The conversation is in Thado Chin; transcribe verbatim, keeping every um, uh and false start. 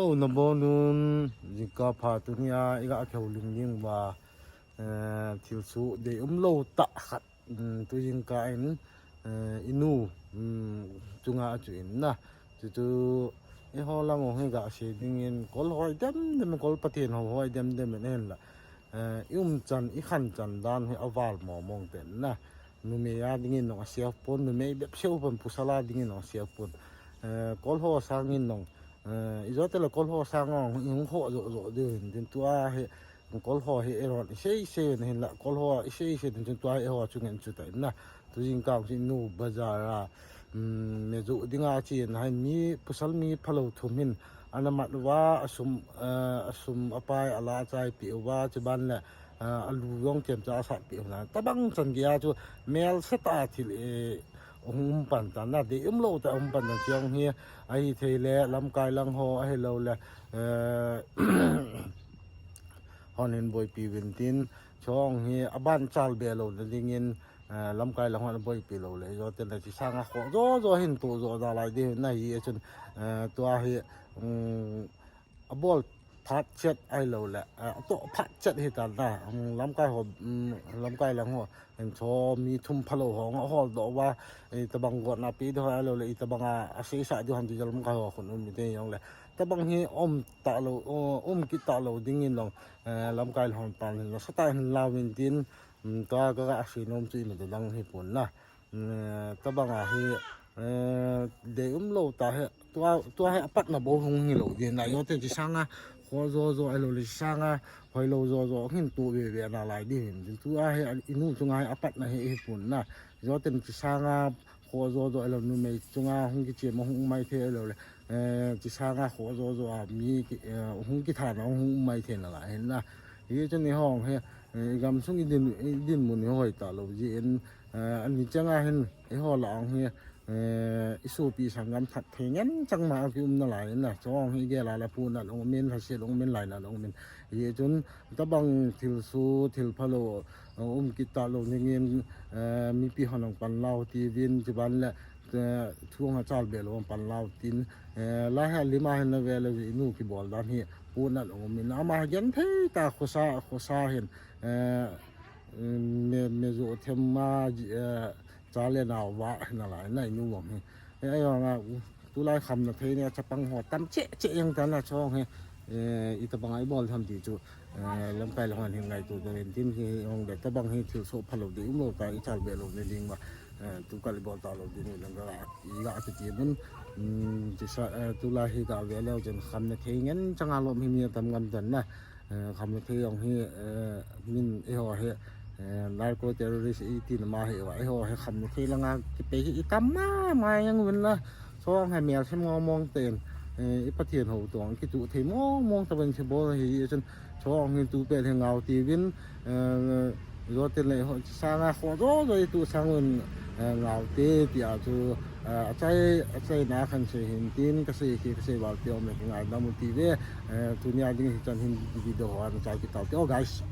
Hello, nabonun, jingkah pha. Tunia iga kihoulim ding uva, eh, thilsoh deium lou tah khat, um, tu jingkah in, eh, inu, um, chunga chu in na. Chuchu, eiho lang ho hi gasei dingin, kol ho idem dem, kol Pathen ho ho idem dem in ahinla. Eh, i umchan, i khanchan dan hi aval mong mong ten na. Numei a dingin jong asafe pon, numei bep seh pon, pasal a dingin jong asafe pon. Eh, kol ho sangin jong, eh, ijou teng le kol ho sang jong, i hung khoh jo jo diu hin, tin tua hi, kol ho hi eiho i sei sei na hinla, kol ho i sei sei tin, tin tua hi eiho chungin chu ta in na. Tu jingkah chu inu bazar a, um, me jo dinga achen ahin, mi pasal mi phalou thum hin, ana mat uva, asum, eh, asum apai ala achai peh uva, chuban le, eh, alu jong chemcha asat peh uva. Tabang chan geiya chu mel setah a thil, eh, hung um pan tan na, deium lou tah hung um pan tan, chujong hi, ahithei le, lamkai lang ho, ahilou le, eh, hon hin boipi uvin tin, chujong hi, aban chal be louna dingin, eh, lamkai lang hon aboipi lou le, ijou teng le, chi sanga khoh jo jo hin toh jo nalai ding na hi, eh, chun, eh, tua hi, um, abol phat chet ahilou le, eh, atoh phat chet hi tan na, um, lamkai ho, um, lamkai lang ho, hin cho mi thum phalou ho, nga hol doh uva, eh, tabang gotna pe diu ahilou le, i tabang a, asei sah diu ham ti lamkai ho khun um mi te jong le, tabang hi um talou, um kit talou dingin jong, eh, lamkai lang hon pan hin, nasatah hin la uvin tin, um, tua ka, ka sei nom chu ima dang hi pon na. Um, tabang a hi, eh, deium lou tah hi, tua, tua hi apatna bou hung hilou ding na, ijou teng chi sanga khoh jo jo ahilou le, chi sanga hoilou jo jo hin toh ve ve nalai ding hin. Tin tua hi, inu chunga hi apatna hi hi pon na. Ijou teng chi sanga khoh jo jo ahilou, numei chunga hung kichem a hung um mai thei ahilou le, eh, chi sanga khoh jo jo a mi ki, eh, hung kithat na hung um mai thei nalai hin na. Hichun eiho hi, eh, i gamsung i din, i dinmun hi hoi talou jeh in, eh, ani changa hin, eiho lah a hi, eh, i sopi sanggam that thei ngen chang ma a ki um nalai in na, chujong hi gel a la punat ong umin, lhaset ong umin, lainat ong umin. Hichun, tabang thilsoh, thil phalou, eh, um kit talou dingin, eh, mipi hon jong pan lau tiuvin, chuban le, eh, thu hung achal be lou hon pan lau tin, eh, lai ha lima hin na ve le inu kibol dan hi, punat ong umin. Ama genthei tah khosa, khosa hin, eh, me, me jo them ma, eh, cha le nao va nalai na inu vang hi. Eh, ahivanga, tulai khamna thei nia chapang ho tam cheh cheh jeng tan na chujong hi, eh, itabang a ibol tham ti chu, eh, lamkai lang hon hin ngaito ding in tin hi hung de, tabang hi thilsoh phalou deium lou tah i chal be louna ding uva, eh, tukal ibol talou ding in lang ka, iga kiti mun, um, chi sa, eh, tulai hi ka ve leu chun khamna thei ngen changa lom hi mi atam ngam tan na. Eh, khamna thei jong hi, eh, min eiho hi, eh, narco terrorist iti na ma hi uva, eiho hi khamna thei langa kipe hi itam ma ma jeng uvin la. Chujong hi mel sem mong mong ten, eh, i Pathen hou tong kituh thei mong mong tabang thibol hi chun, chujong hi tu pet hi ngau tiuvin, eh, ijou teng le eiho chi sanga khoh jo jo i tuh sang un, eh, ngau te tia chu, eh, achai, achaina khan sei hin tin, kasei kei, kasei val te um le kingaidam u ti ve, eh, tunia ding hichan hin video ho ana chai kit tau te o guys.